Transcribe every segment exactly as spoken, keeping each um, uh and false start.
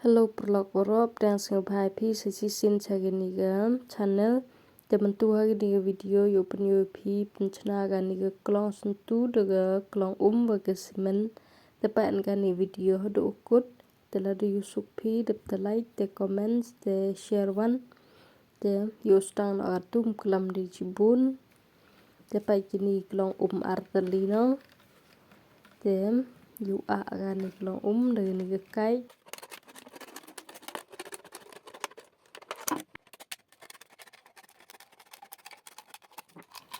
Hello paralok baroh, pdiang sngewbha ïa phi sa shisien sha kane ka channel. Te mynta ha kane ka video ïoh pynïoh ïa phi pynchna kane ka klong syntu da ka klong um bad ka cement. Te peit kane ka video haduh kut. Te lada ïoh suk phi dep te like, te comments, te share wan. Te ïoh sdang noh ka tum klam da jibun. Te peit kine ki klong um ar tylli noh. Te ïoh ah kane ka klong um da kane ka kait.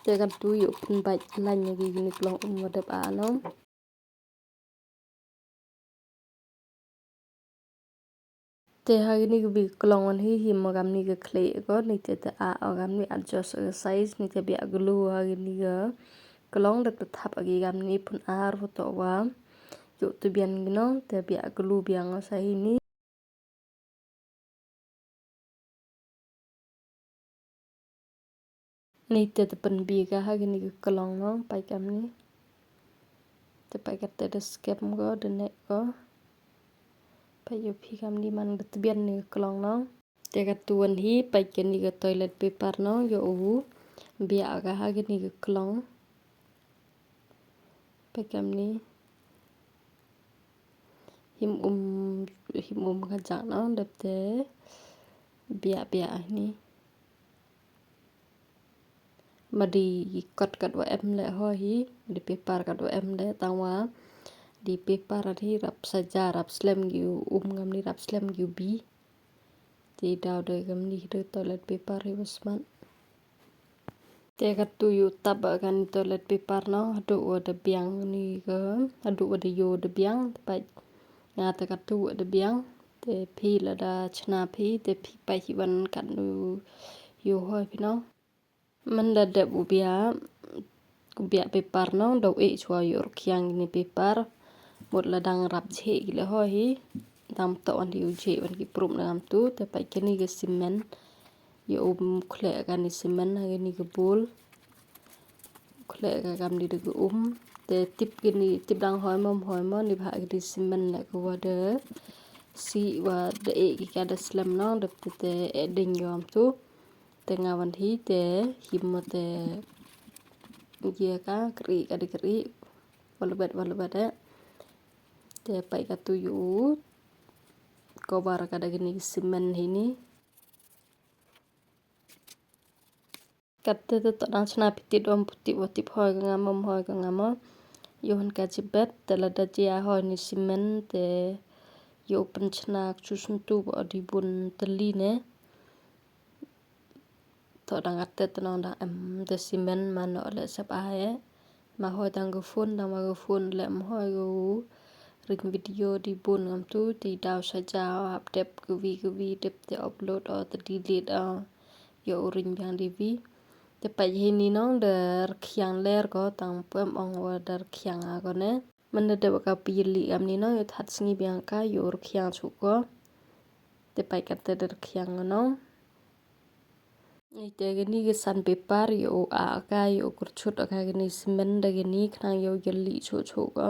Te katto ïoh pynbeit lain ïa kine ki klong um ba dep ah noh. Te ha kine ki bit klong wan hi, hi mo kamni ka khleh ko, ni te te ah o kamni adjust ka size, ni te biang glue ha kine ki klong da te thap ha ki kamni pun ar photo wa. Ïoh te biang kino, te biang glue biang o sa hi ni. Ni te te pynbit ka ha kine ki klong noh, peit kamni. Te peit kata da skhem ko, da neh ko. Peit ïoh phi kamni man da tbian kine ki klong noh. Te katto wan hi, peit kane ka toilet paper noh, ïoh u biang ka ha kine ki klong. Peit kamni. Him um, him um ka jak noh, dep te biang biang ni. Ma dei kot katwa em leh ho hi, dei paper katwa em leh, tangwa dei paper hi rap saja, rap slem ki um, kamni rap slem ki bit. Te daw da kamni hi da toilet paper hi wa smat. Te katto ïoh tap ba kane toilet paper noh, haduh wa da biang ni ka, haduh wa da ïoh da biang, te peit. Nga te katto wa da biang, te phi lada chna phi, te phi peit hi wan katno ïoh hoi phi noh. Mynda dep u biang, u biang paper noh, da u eh chwa ïoh rkhiang kine paper. Mut la dang rap jheh ki leh ho hi. Dang to wan hi u jheh wan ki prup na kamtu, te peit kane ka cement. Ïoh u khleh kane cement ha kane ka bowl. Khleh ka kamni da ka um. Te tip kine, tip dang hoi mo, hoi mo, ni bha kane cement leh ka wa da sih wa da eh ki ka da slem noh, dep te te eh ding ïoh amtu. Te nga wan hi te him mo te ïa ka kri ka da kri. Walbet walbet eh. Te peit katto ïoh u cover ka da kine ki cement hi ni. Kata te to dang chna phi tip um phi tip wa tip hoi ka nga mo, hoi ka nga mo. Ïoh han ka jibet, te lada jia hoi ni cement, te ïoh pynchna kchu syntu ba o dei bun tylli ne. To dang kata te nong dang em te cement mano leh sep ai. Ma hoi dang ka phone, dang ma ka phone leh ma hoi ka u ring video dei bun ngam tu, te daw saja hap dep ka wi ka wi, dep te upload o te delete o. Ïoh u ring biang dei wi. Te peit hi ni nong da rkhiang ler ko, tang pem ong wa da rkhiang a ko ne. Mynda dep ka pili kamni noh, ïoh that sngi biang ka, ïoh rkhiang shuh ko. Te peit kata da rkhiang noh. Ite kani ka sandpaper, ïoh a ka, ïoh kyrchut ka kani cement da kani, khnang ïoh jylliew shuh shuh ko.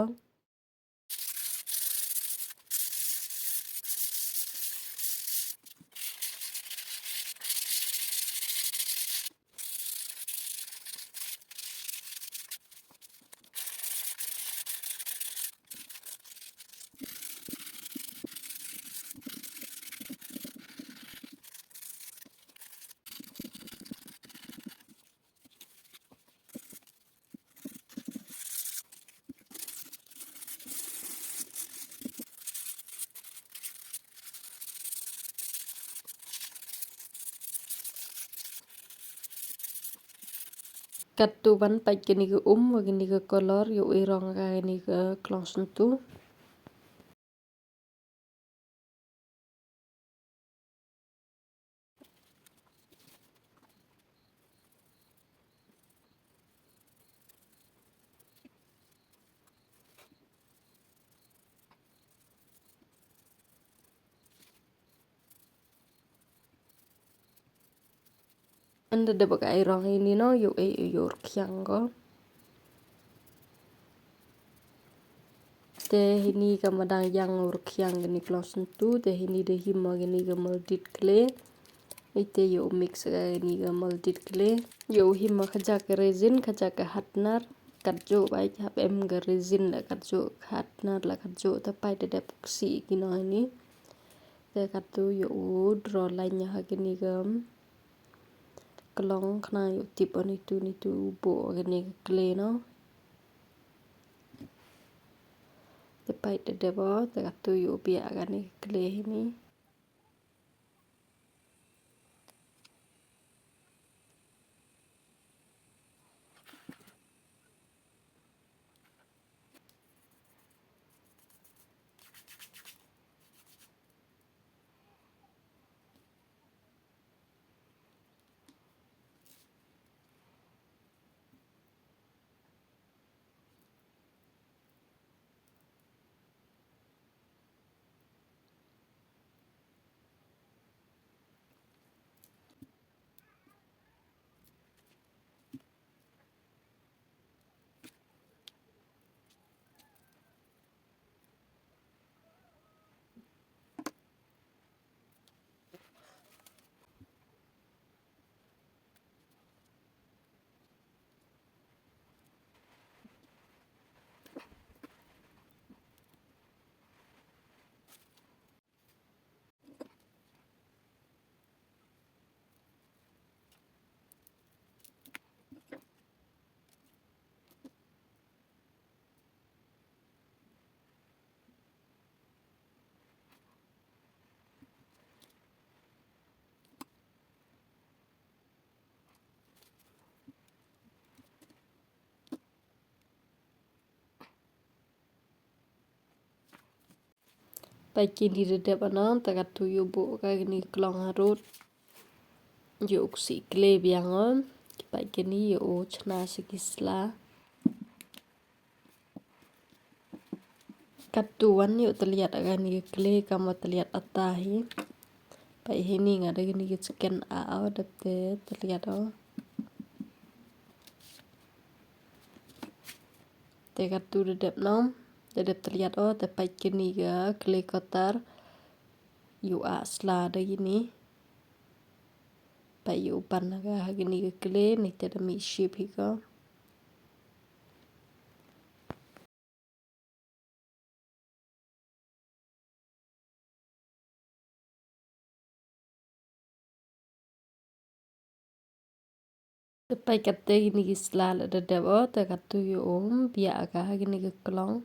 Katto ban peit kani ka um, wa kani ka color, ïoh i rong ka kani ka klong syntu. Ynda dep ka ai rong ini noh, ïoh e, ïoh rkhiang ko. Te hini ka ma dang ïang u rkhiang kani ka long syntu, te hini da hima kani ka maldit kle. Ite ïoh u mix ka kani ka maldit kle. Ïoh u hima kajak ka resin, kajak ka hardener. Katjuh ba hap em ka resin la katjuh ka hardener la katjuh, te pait da dep u ksih ki nong hini. Te katu ïoh u draw line ïa ha kani ka klong khnang ïoh tip o nitu nitu u buh kani ka kle no. Te pait da dep o, te katu ïoh u biah kani ka kle hini. Pait kini da dep o nong, te katu ïoh u buh ka kini ka klong harud. Ïoh u ksih kle biang o. Pait kini ïoh u chna sa ki sla. Katu wan ïoh tylliat ha kani ka kle, kam wa tylliat ata hi. Pait hini nga da kini ka chicken a o, dep te tylliat o. Te katu da dep nong, da dep tylliat o, te pait kini ka kle kotar. Ïoh a sla da kini. Pait ïoh u pan ha ka, ha kini ka kle, ni te da mih shape hi ko. Te pait kate kini ki sla la da dep o, te katu ïoh um biah ka ha kini ki klong.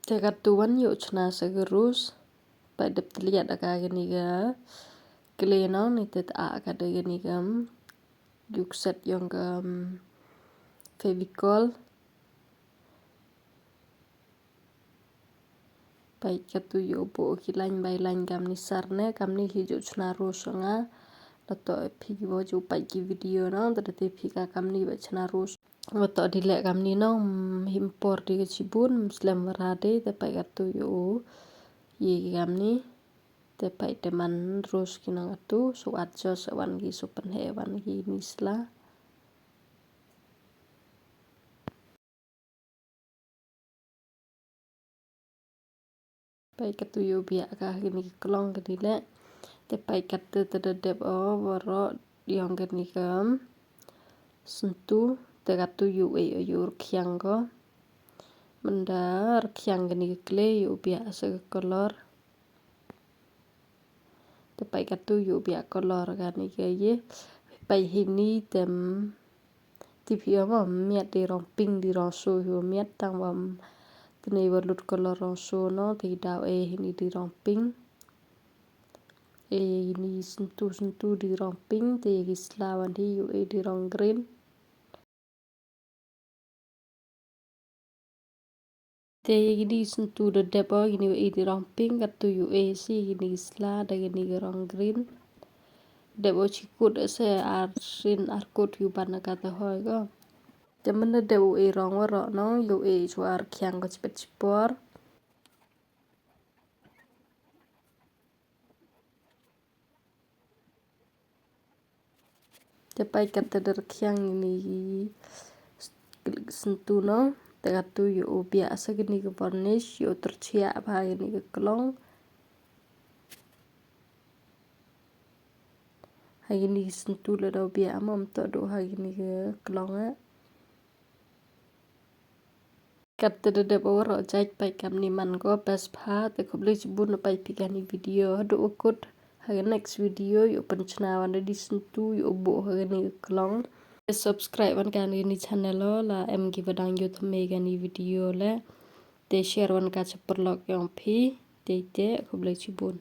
Te katu wan ïoh chna sa ka roast. Pait dep tylliat da ka kini ka kle nong, ni te ta ka da kini ka, um, juk set ïong ka, um, Fevicol. Pait katu ïoh u buh ki line by line kamni sar ne, kamni hi ju chna roast nga. Dato phi ki wa ju pait ki video nong, te da te phi ka kamni ba chna roast. Wa toh di leh kamni nong, mm, him por di ka chibun, mm, slem wa ra de, te pait katu ïoh u ïeh ki kamni. Te pait te man roast ki nong katu, so at jo se wan ki, so pynhe wan ki ni sla. Pait katu ïoh biah ka ha kini ki klong kini leh. Te pait katu te da dep o waroh ïong kini ka, um, syntu. Te katu ïoh ei o ïoh rkhiang ko. Mynda rkhiang kini ki kle ïoh biah sa ka color. Te pait katu ïoh biah color kani ka ïe. Pait hini tem tip hi o mo miat di rong pink di rong so hi o miat tang wa tene wa lut color rong so no te daw e hini di rong pink. Ïa kini ki syntu syntu da ki rong pink, te ïa ki sla wan hi ïoh e da ki rong green. Te ïa kini ki syntu da dep o, kini ïoh e da ki rong pink, katto ïoh e shi kini ki sla da kini ki rong green. Dep o shi kut se ar sien ar kut ïoh ban na kata hoi ko. Te mynta dep o e rong waroh no, ïoh e shuwa ar khiang ko chipet chipor. Te peit katta da rkhiang ïa kini ki syntu no, te katto ïoh u biah sa kini ki varnish, ïoh u tyrchiah bha kini ki klong. Ha kini ki syntu lada u biah mo, ym toh duh ha kini ki klong eh. Katta da dep o waroh jait peit kamni man ko best bha, te khublei shibun na peit phi kani video haduh u kut. Ha ka next video ïoh pynchna wan da ki syntu ïoh buh ha kani ka klong. Te subscribe wan kani channel o la em kiba dang ïoh thymmai kani video le. Te share wan ka cha paralok yong phi. Te te khublei shibun.